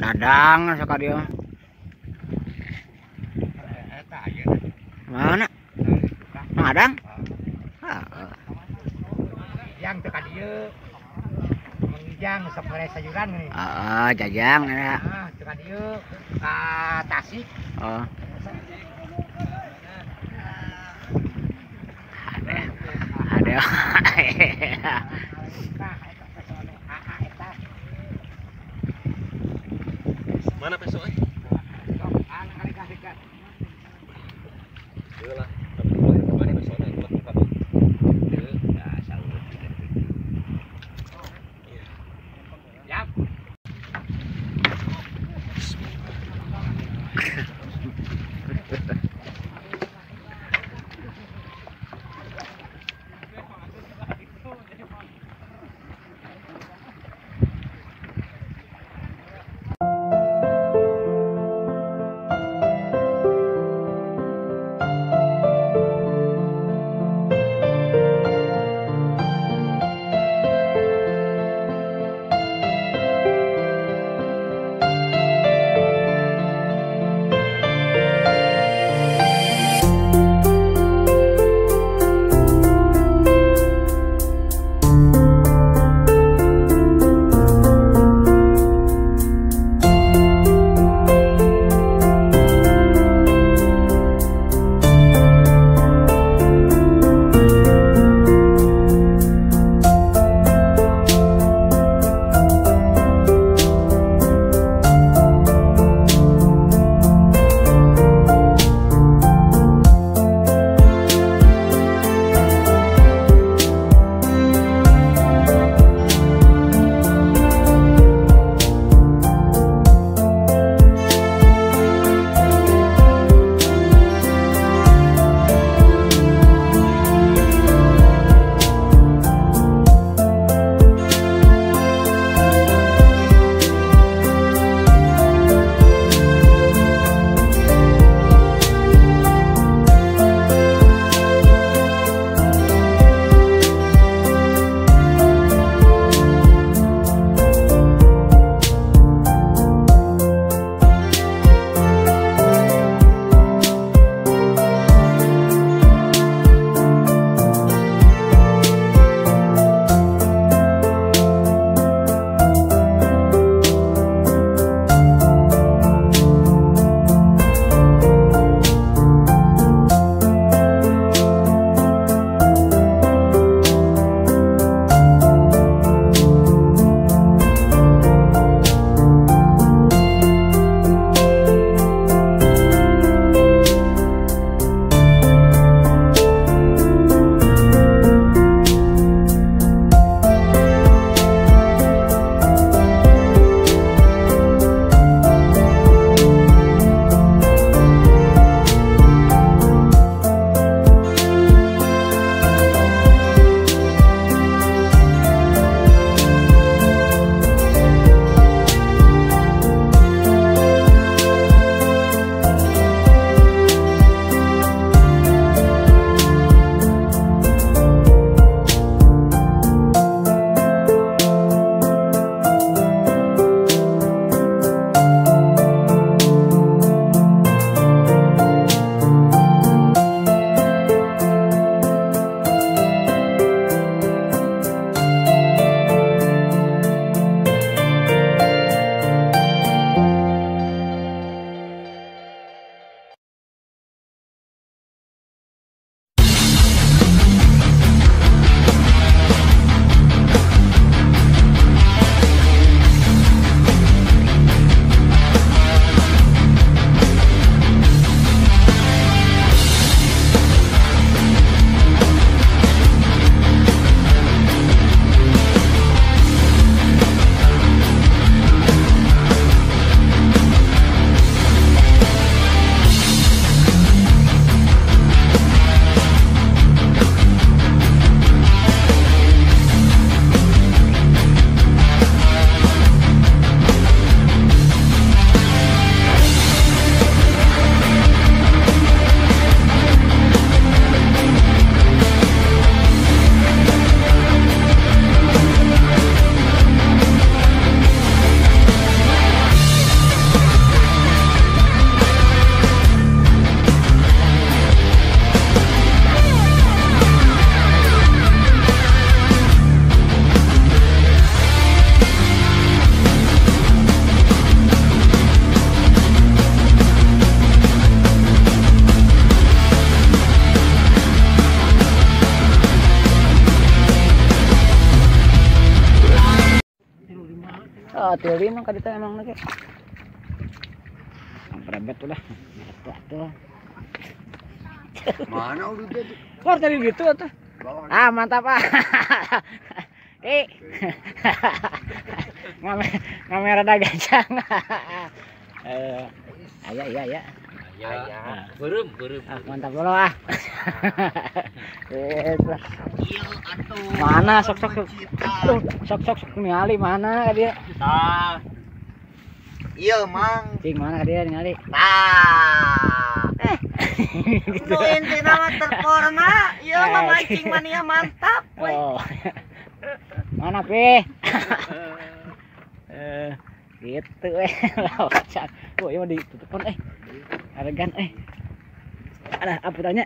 Dadang sok ka dieu. Mana? Madang? Heeh. Yang teu ka dieu. Mengjang sok mere sayuran geuning. Heeh, jajang eta. Ah, teu ka dieu ka Tasik. Oh. Ada. Mana besok eh? Lah, tapi boleh kemana besok nih? Ya. Ah, tilin ka dito emang lagi. Berebet udah. Atuh atuh. Mana udah tuh? Kok tadi gitu atuh. Ah, mantap ah. Eh. Ngame rada gajang. Ayo iya ya. Ya. Beureum beureum. Ah, mantap dulu ah. Mana sok sok sok sok sok ningali mana dia? Tah. Iya, Mang. Cing mana dia ningali? Tah. Gitu. Nu intina mah terkorna, ieu mah mancing mania mantap we. Oh. Mana pe? Gitu eh. Oh, ieu mah ditutupan eh. Aregan eh. Ada apa tanya?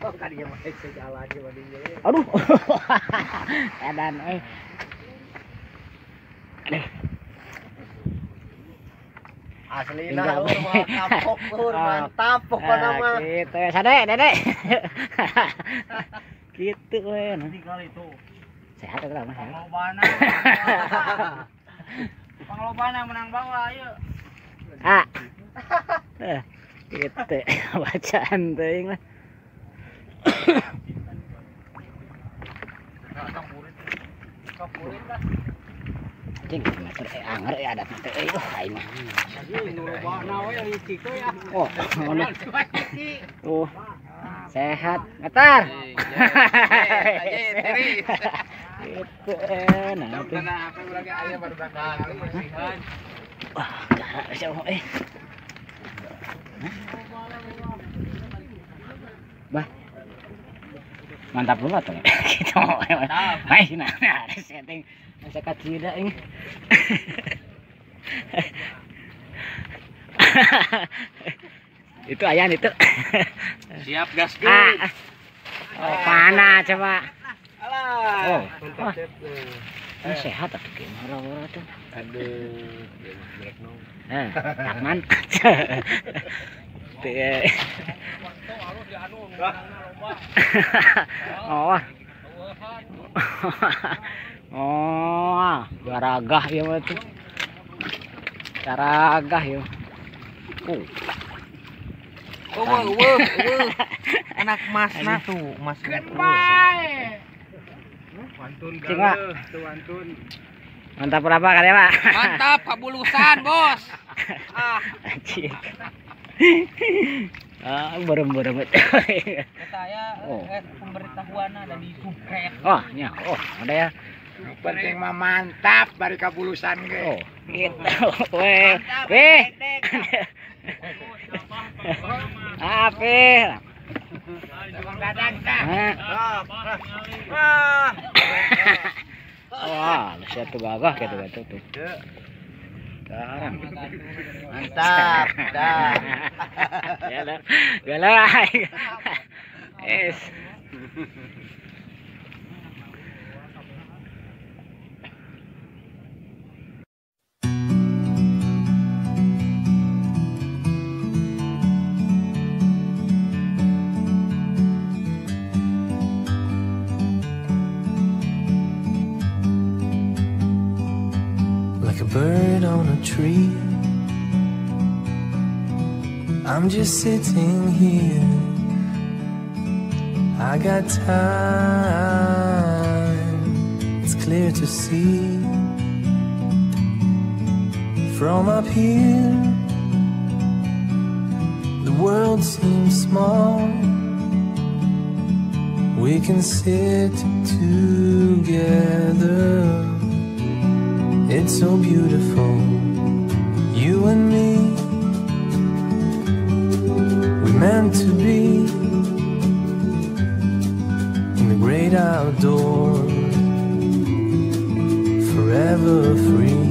Oh, kan dia mah sejalan dia mah. Aduh. Edan eh. Aduh. Asli lah, mantap mantap pokoknya mah. Gitu ya, sade, dede. Gitu we. Sehat atuh mah. Panglobana. Panglobana menang bawah ayo. Ah. Gitu bacaan teuing lah. Cing, meter anger adat teh euy aing mah. Oh, ngono. Tuh. Sehat, meter. Itu enak. Wah, enggak eh. Bah. Mantap dulu atuh. Gitu. Baik, nah, ada setting. Masa kacida ini. Itu ayan itu. Siap gas good. Oh, mana coba? Alah. Oh, ini sehat atuh gimana ora tuh. Aduh, jelek no. Eh, aman. Oh. Oh, garagah ya mah tuh. Garagah ya. Oh. Oh, oh, oh. Anak masna tuh, mas. Wantun galuh, tuh wantun. Mantap berapa kali, Pak? Mantap, kabulusan, Bos. Ah. Anjir. Ah, berem-berem. Saya pemberitahuan ada di subscribe. Oh, nya. Oh, ada ya. Penting mah mantap bari kabulusan ge. Oh, gitu. Weh. Weh. Ape. Bang Dadang tah. Wah, siap tuh gagah gitu gitu tuh. Sekarang. Mantap, dah. Ya lah. Es. Like a bird on a tree, I'm just sitting here. I got time, it's clear to see. From up here, the world seems small. We can sit together. It's so beautiful, you and me. We meant to be in the great outdoors, forever free.